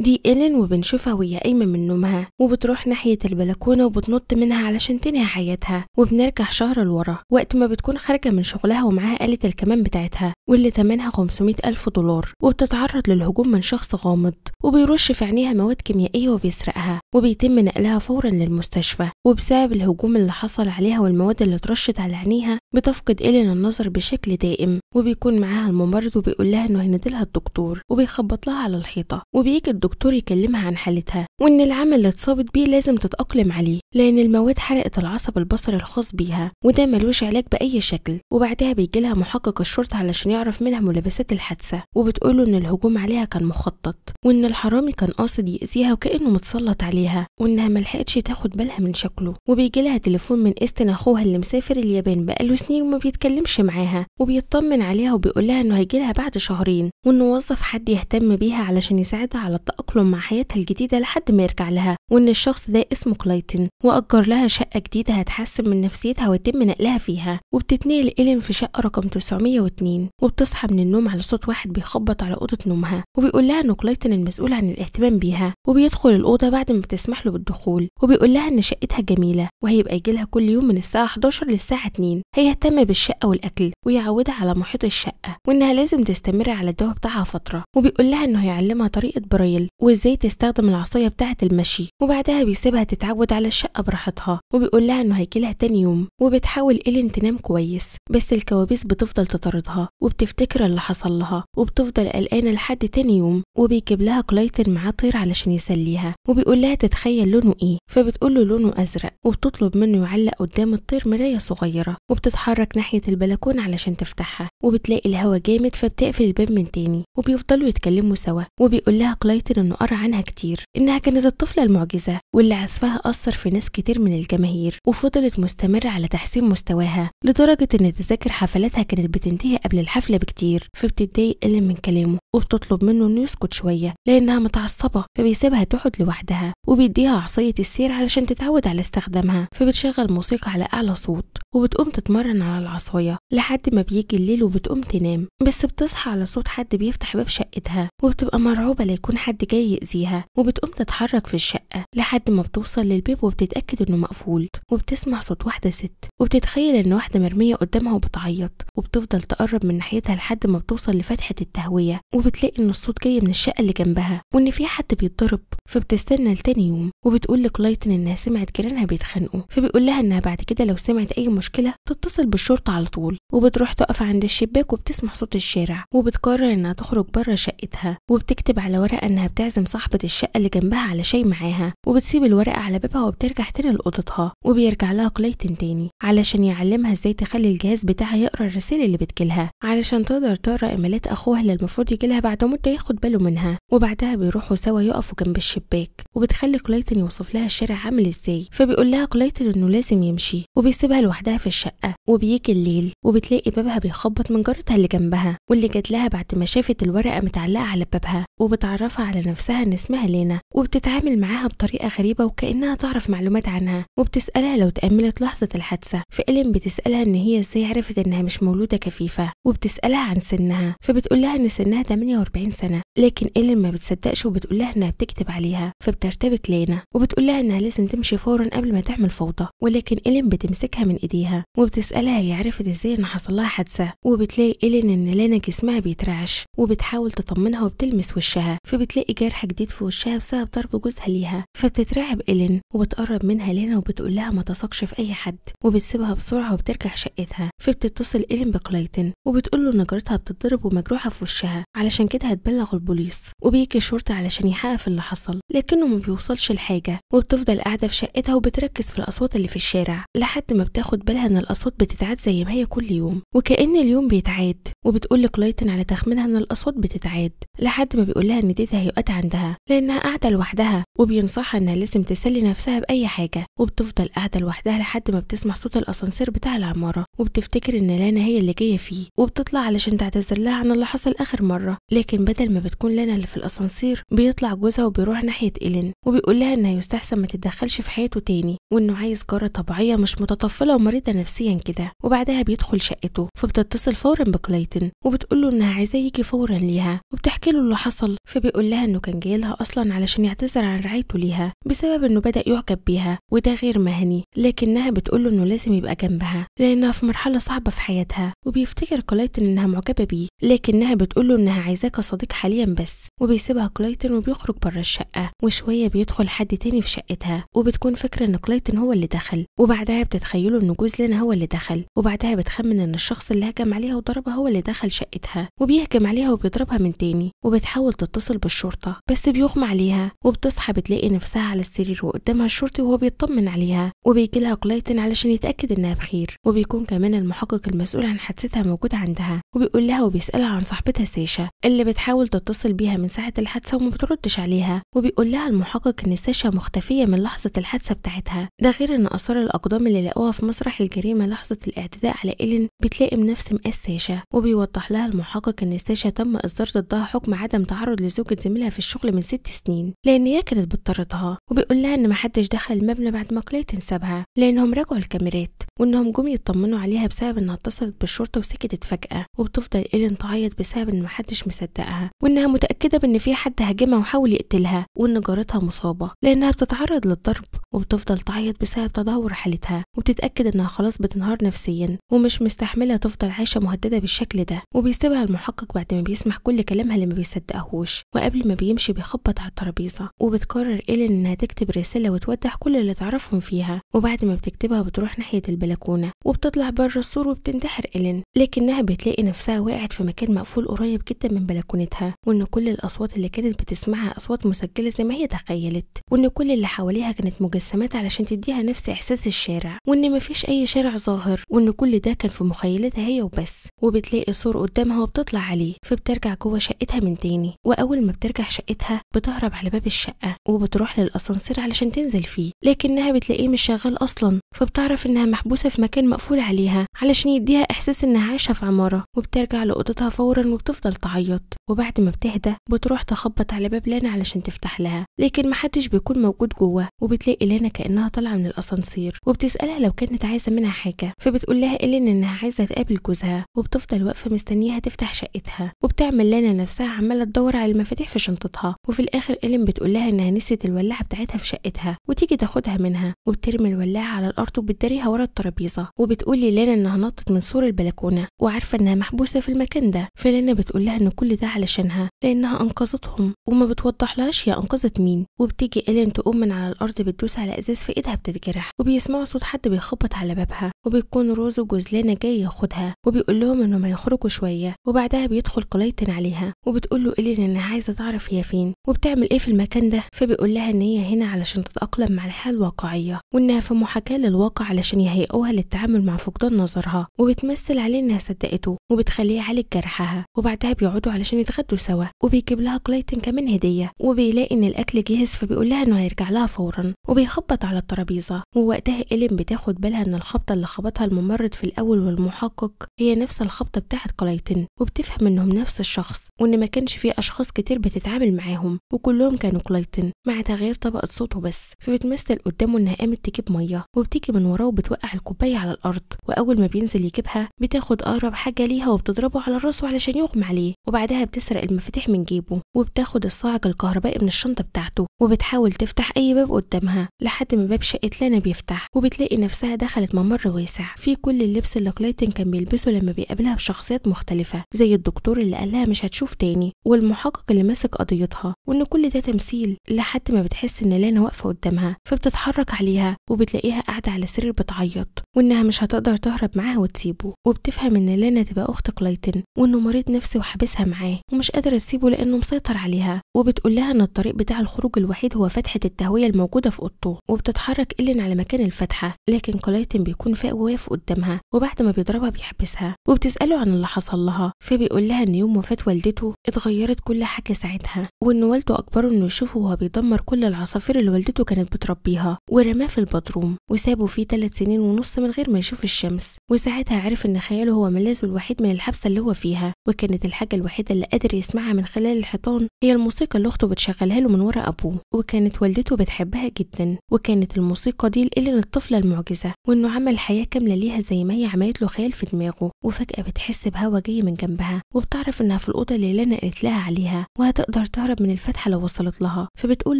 دي إيلين وبنشوفها وهي قايمة من نومها وبتروح ناحية البلكونة وبتنط منها علشان تنهي حياتها. وبنرجع شهر لورا وقت ما بتكون خارجة من شغلها ومعاها آلة الكمان بتاعتها واللي تمنها 500 ألف دولار، وبتتعرض للهجوم من شخص غامض وبيرش في عينيها مواد كيميائية وبيسرقها، وبيتم نقلها فورا للمستشفى. وبسبب الهجوم اللي حصل عليها والمواد اللي اترشت على عينيها بتفقد إيلين النظر بشكل دائم، وبيكون معاها الممرض وبيقول لها انه هينادلها الدكتور وبيخبط لها على الحيطة. وبيجي الدكتور يكلمها عن حالتها وان العمل اللي اتصابت بيه لازم تتأقلم عليه لان المواد حرقت العصب البصري الخاص بيها وده ملوش علاج بأي شكل. وبعدها بيجي لها محقق الشرطة علشان يعرف منها ملابسات الحادثة، وبتقوله ان الهجوم عليها كان مخطط وان الحرامي كان قاصد يأذيها وكأنه متسلط عليها وانها ملحقتش تاخد بالها من شكله. وبيجي لها تليفون من إستن اخوها اللي مسافر اليابان بقاله سنين وما بيتكلمش معاها، وبيطمن عليها وبيقول لها انه هيجي لها بعد شهرين وانه وظف حد يهتم بيها علشان يساعدها على التأقلم مع حياتها الجديدة لحد ما يرجع لها، وان الشخص ده اسمه كلايتن وأجر لها شقة جديدة هتحسن من نفسيتها ويتم نقلها فيها. وبتتنقل إيلين في شقة رقم 902، وبتصحى من النوم على صوت واحد بيخبط على أوضة نومها وبيقول لها انه كلايتن المسؤول عن الاهتمام بيها، وبيدخل الأوضة بعد ما بتسمح له بالدخول وبيقول لها ان شقتها جميلة وهيبقى يجي لها كل يوم من الساعة 11 للساعة 2، هيهتم بالشقة والأكل ويعودها على محيط الشقة وانها لازم تستمر على الدواء بتاعها فترة. وبيقول لها انه هيعلمها طريقة برايل وازاي تستخدم العصاية بتاعة المشي، وبعدها بيسيبها تتعود على الشقة براحتها وبيقول لها انه هيجي لها تاني يوم. وبتحاول إيلين تنام كويس بس الكوابيس بتفضل تطاردها وبتفتكر اللي حصل لها وبتفضل قلقانة لحد تاني يوم. وبيجيب لها كلايتن معاه طير علشان يسليها وبيقول لها تتخيل لونه ايه، فبتقول له لونه ازرق، وبتطلب منه يعلق قدام الطير مراية صغيرة، وبتتحرك ناحية البلكونة علشان تفتحها وبتلاقي الهوا جامد فبتقفل الباب من تاني. وبيفضلوا يتكلموا سوا وبيقول لها كلايتن انه قرا عنها كتير انها كانت الطفلة المعجزة واللي عزفها أثر في ناس كتير من الجماهير، وفضلت مستمرة على تحسين مستواها لدرجة ان تذاكر حفلاتها كانت بتنتهي قبل الحفلة بكتير. فبتتضايق إيلين من كلامه وبتطلب منه انه يسكت شوية لانها متعصبة، فبيسيبها تقعد لوحدها وبيديها عصاية السير علشان تتعود على استخدامها. فبتشغل موسيقى على اعلى صوت وبتقوم تتمرن على العصاية لحد ما بيجي الليل وبتقوم تنام، بس بتصحى على صوت حد بيفتح باب شقتها وبتبقى مرعوبة ليكون حد جاي يأذيها، وبتقوم تتحرك في الشقة لحد ما بتوصل للباب وبتتأكد انه مقفول، وبتسمع صوت واحدة ست وبتتخيل ان واحدة مرمية قدامها وبتعيط، وبتفضل تقرب من ناحيتها لحد ما بتوصل لفتحة التهوية وبتلاقي ان الصوت جاي من الشقة اللي جنبها وان في حد بيتضرب. فبتستنى لتاني يوم وبتقول لكلايتن انها سمعت جيرانها بيتخانقوا، فبيقول لها انها بعد كده لو سمعت اي مشكلة تتصل بالشرطة على طول. وبتروح تقف عند الشباك وبتسمع صوت الشارع وبتقرر انها تخرج بره شقتها، وبتكتب على ورقة انها بتعزم صاحبة الشقة اللي جنبها على شاي معاها، وبتسيب الورقة على بابها وبترجع تاني لأوضتها. وبيرجع لها كلايتن تاني علشان يعلمها ازاي تخلي الجهاز بتاعها يقرا الرسائل اللي بتجيلها علشان تقدر تقرا ايميلات اخوها اللي المفروض يجيلها بعد مدة ياخد باله منها. وبعدها بيروحوا سوا يقفوا جنب الشباك وبتخلي كلايتن يوصف لها الشارع عامل ازاي، فبيقول لها كلايتن انه لازم يمشي وبيسيبها لوحدها في الشقة. وبيجي الليل وبتلاقي بابها بيخبط من جارتها اللي جنبها واللي جات لها بعد ما شافت الورقة متعلقة على بابها، وبتعرفها على نفسها ان اسمها لينا، وبتتعامل معاها بطريقة غريبة وكأنها تعرف معلومات عنها، وبتسألها لو تأملت لحظة الحادثة. فإيلين بتسألها ان هي ازاي عرفت انها مش مولودة كفيفة، وبتسألها عن سنها فبتقول لها ان سنها 48 سنة، لكن إيلين ما بتصدقش وبتقول لها انها بتكتب عليها. فبترتبك لينا وبتقول لها انها لازم تمشي فورا قبل ما تعمل فوضى، ولكن إيلين بتمسكها من ايديها وبتسألها هي عرفت ازاي ان حصل لها حادثة. وبتلاقي إيلين ان لينا جسمها بيترعش وبتحاول تطمنها وبتلمس وشها، فبتلاقي جرح جديد في وشها بسبب ضرب جوزها ليها. فبتترعب إيلين وبتقرب منها لينا وبتقول لها ما تثقش في اي حد، وبتسيبها بسرعة وبترجع شقتها. فبتتصل إيلين بكلايتن وبتقول له ان جارتها بتتضرب ومجروحه في وشها علشان كده هتبلغ البوليس، وبيجي الشرطة علشان يحقق في اللي حصل لكنه ما بيوصلش لحاجة. وبتفضل قاعدة في شقتها وبتركز في الاصوات اللي في الشارع لحد ما بتاخد بالها ان الاصوات بتتعاد زي ما هي كل يوم وكأن اليوم بيتعاد. وبتقول لكلايتن على تخمينها ان الاصوات بتتعاد لحد ما بيقول لها ان دي تهيؤات عندها لانها قاعدة لوحدها، وبينصحها انها لازم تسلي نفسها باي حاجة. وبتفضل قاعدة لوحدها لحد ما بتسمع صوت الاسانسير بتاع العمارة، وبتفتكر ان لانا هي اللي جاية فيه، وبتطلع علشان تعتذر لها عن اللي حصل اخر مرة. لكن بدل ما بتكون لانا اللي في الاسانسير بيطلع جوزها وبيروح ناحية إيلين وبيقول لها انها يستحسن ما تتدخلش في حياته تاني، وانه عايز جاره طبيعية مش متطفله ومريضه نفسيا كده. وبعدها بيدخل شقته، فبتتصل فورا بكلايتن وبتقول له انها عايزاه يجي فورا ليها، وبتحكي له اللي حصل. فبيقول لها انه كان جاي لها اصلا علشان يعتذر عن رعايته ليها بسبب انه بدا يعجب بيها وده غير مهني، لكنها بتقول له انه لازم يبقى جنبها لانها في مرحلة صعبة في حياتها. وبيفتكر كلايتن انها معجبه بيه، لكنها بتقول له انها عايزاه كصديق حاليا بس. وبيسيبها كلايتن وبيخرج بره الشقة، وشوية بيدخل حد تاني في شقتها وبتكون فاكره ان كلايتن هو اللي دخل، وبعدها بتتخيله ان جوز لانا هو اللي دخل، وبعدها بتخمن ان الشخص اللي هجم عليها وضربها هو اللي دخل شقتها، وبيهجم عليها وبيضربها من تاني. وبتحاول تتصل بالشرطة بس بيغمى عليها، وبتصحى بتلاقي نفسها على السرير وقدامها الشرطي وهو بيطمن عليها. وبيجي لها كلايتن علشان يتاكد انها بخير، وبيكون كمان المحقق المسؤول عن حادثتها موجود عندها، وبيقول لها وبيسالها عن صاحبتها ساشا اللي بتحاول تتصل بيها من ساعة الحادثة وما بتردش عليها. وبيقول لها المحقق ان ساشا مختفيه من لحظة الحادثة بتاعتها، ده غير ان اثار الاقدام اللي لقوها في مسرح الجريمة لحظة الاعتداء على إيلين بتلاقي نفس مقاس ساشا. وبيوضح لها المحقق ان ساشا تم اصدار ضدها حكم عدم تعرض لزوجة زميلها في الشغل من 6 سنين لان هي كانت بتطاردها. وبيقول لها ان محدش دخل المبنى بعد ما كلايتن سابها لانهم راجعوا الكاميرات، وانهم جم يطمنوا عليها بسبب انها اتصلت بالشرطة وسكتت فجاة. وبتفضل إيلين تعيط بسبب ان محدش مصدقها، وانها متاكدة بان في حد هاجمها وحاول يقتلها، وان جارتها مصابه لانها بتتعرض للضرب. وبتفضل تعيط بسبب تدهور حالتها، وبتتاكد انها خلاص بتنهار نفسيا ومش مستحمله تفضل عايشه مهددة بالشكل ده. وبيسيبها المحقق بعد ما بيسمع كل كلامها اللي ما بيصدقهوش، وقبل ما بيمشي بيخبط على الترابيزة. وبتقرر إيلين انها تكتب رسالة وتوضح كل اللي تعرفهم فيها، وبعد ما بتكتبها بتروح ناحية البلكونه وبتطلع بره السور وبتنتحر إيلين، لكنها بتلاقي نفسها وقعت في مكان مقفول قريب جدا من بلكونتها، وان كل الاصوات اللي كانت بتسمعها اصوات مسجله زي ما هي تخيلت، وان كل اللي حواليها كانت مجسمات علشان تديها نفس احساس الشارع، وان مفيش اي شارع ظاهر، وان كل ده كان في مخيلتها هي وبس. وبتلاقي سور قدامها وبتطلع عليه، فبترجع جوه شقتها من تاني. واول ما بترجع شقتها بتهرب على باب الشقة وبتروح للاسانسير علشان تنزل فيه، لكنها بتلاقيه مش شغال اصلا، فبتعرف انها محبوسة في مكان مقفول عليها علشان يديها احساس انها عايشه في عمارة. وبترجع لاوضتها فورا وبتفضل تعيط، وبعد ما بتهدى بتروح تخبط على باب لانا علشان تفتح لها، لكن محدش بيكون موجود جوه. وبتلاقي لانا كانها طالعه من الاسانسير، وبتسالها لو كانت عايزه منها حاجة، فبتقول لها إيلين انها عايزه تقابل جوزها، وبتفضل واقفة مستنياها تفتح شقتها. وبتعمل لانا نفسها عماله تدور على المفاتيح في شنطتها، وفي الاخر إيلين بتقول لها انها نسيت الولاعه بتاعتها في شقتها وتيجي تاخدها منها، وبترمي الولاعه على الارض وبتداريها ورا الترابيزة. وبتقول للانا انها نطت من سور البلكونه وعارفه انها محبوسة في المكان ده، فلانا بتقول لها ان كل ده علشانها لانها انقذتهم، وما بتوضحلهاش هي انقذت مين. وبتيجي إيلين تقوم من على الارض بتدوس على ازاز في ايدها بتتجرح، وبيسمعوا صوت حد بيخبط على بابها، وبيكون روز وجوز لانا جاي ياخدها، وبيقول لهم انهم هيخرجوا شوية. وبعدها بيدخل كلايتن عليها وبتقول له إيلين انها عايزه تعرف هي فين وبتعمل ايه في المكان ده، فبيقول لها ان هي هنا علشان تتاقلم مع الحياة الواقعية، وانها في محاكاة للواقع علشان يهيئوها للتعامل مع فقدان نظرها. وبتمثل عليه انها صدقته وبتخليه يعالج جرحها. وبعدها بيقعدوا علشان يتغدوا سوا، وبيجيب لها كلايتن كمان هديه، وبيلاقي ان الاكل جاهز فبيقول لها انه هيرجع لها فورا، وبيخبط على الترابيزة. ووقتها إيلين بتاخد بالها ان الخبطه اللي خبطها الممرض في الاول والمحقق هي نفس الخبطه بتاعت كلايتن، وبتفهم انهم نفس الشخص، وان ما كانش فيه اشخاص كتير بتتعامل معاهم وكلهم كانوا كلايتن مع تغيير طبقه صوته بس. فبتمثل قدامه انها قامت تجيب مية، وبتيجي من وراه وبتوقع الكوباية على الارض، واول ما بينزل يجيبها بتاخد اقرب حاجة ليها وبتضربه على راسه علشان يغمى عليه. وبعدها بتسرق المفاتيح من جيبه، وبتاخد الصاعق الكهربائي من الشنطة بتاعته، وبتحاول تفتح اي باب قدامها لحد ما باب شقه لانا بيفتح، وبتلاقي نفسها دخلت ممر واسع فيه كل اللبس اللي كلايتن كان بيلبسه لما بيقابلها بشخصيات مختلفة، زي الدكتور اللي قالها مش هتشوف تاني، والمحقق اللي ماسك قضيتها، وان كل ده تمثيل. لحد ما بتحس ان لانا واقفة قدامها، فبتتحرك عليها وبتلاقيها قاعدة على السرير بتعيط، وانها مش هتقدر تهرب معاها وتسيبه. وبتفهم ان لانا تبقى اخت كلايتن، وانه مريض نفسي وحابسها معاه ومش قادرة تسيبه لانه مسيطر عليها. وبتقول لها ان الطريق بتاع الخروج الوحيد هو فتحه التهويه الموجودة في اوضته. وبتتحرك إيلين على مكان الفتحة، لكن كلايتن بيكون فاق وواقف قدامها، وبعد ما بيضربها بيحبسها. وبتساله عن اللي حصل لها، فبيقول لها ان يوم وفاه والدته اتغيرت كل حاجة ساعتها، وان والده اجبره انه يشوفه وهو بيدمر كل العصافير اللي والدته كانت بتربيها، ورماه في البدروم وسابه فيه 3.5 سنين من غير ما يشوف الشمس. الشمس، وساعتها عرف ان خياله هو ملاذه الوحيد من الحبسة اللي هو فيها، وكانت الحاجة الوحيدة اللي قادر يسمعها من خلال الحيطان هي الموسيقى اللي اخته بتشغلها له من ورا ابوه، وكانت والدته بتحبها جدا، وكانت الموسيقى دي لإلين الطفلة المعجزة، وانه عمل حياة كاملة ليها زي ما هي عملت له خيال في دماغه. وفجأة بتحس بهوا جاي من جنبها، وبتعرف انها في الأوضة اللي لانا قالت لها عليها، وهتقدر تهرب من الفتحة لو وصلت لها، فبتقول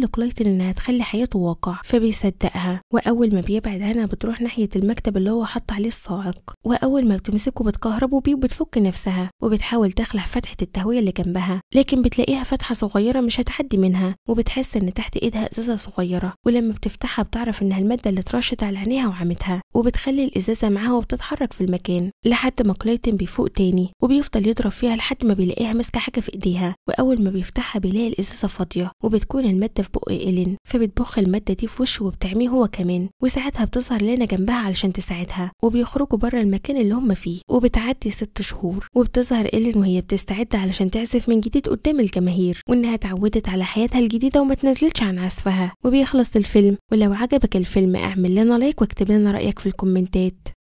لكلايتن انها تخلي حياته واقع، فبيصدقها. واول ما بيبعد عنها بتروح ناحية المكتب اللي هو حط عليه الصاعق، واول ما بتمسكه بتكهربه بيه وبتفك نفسها، وبتحاول تخلع فتحة التهوية اللي جنبها، لكن بتلاقيها فتحة صغيرة مش هتعدي منها، وبتحس ان تحت ايدها ازازة صغيرة، ولما بتفتحها بتعرف انها المادة اللي اترشت على عينيها وعمتها، وبتخلي الازازة معاها وبتتحرك في المكان لحد ما كلايتن بيفوق تاني، وبيفضل يضرب فيها لحد ما بيلاقيها ماسكة حاجة في ايديها، واول ما بيفتحها بيلاقي الازازة فاضية، وبتكون المادة في بق إيلين، فبتبخ المادة دي في وشه وبتعميه هو كمان، وساعتها بتظهر لانا جنبها علشان تساعدها، وبيخرجوا بره المكان اللي هم فيه. وبتعدي 6 شهور، وبتظهر إيلين وهي بتستعد علشان تعزف من جديد قدام الجماهير، وانها اتعودت على حياتها الجديدة وما تنزلتش عن عزفها. وبيخلص الفيلم. ولو عجبك الفيلم اعمل لنا like واكتب لنا رأيك في الكومنتات.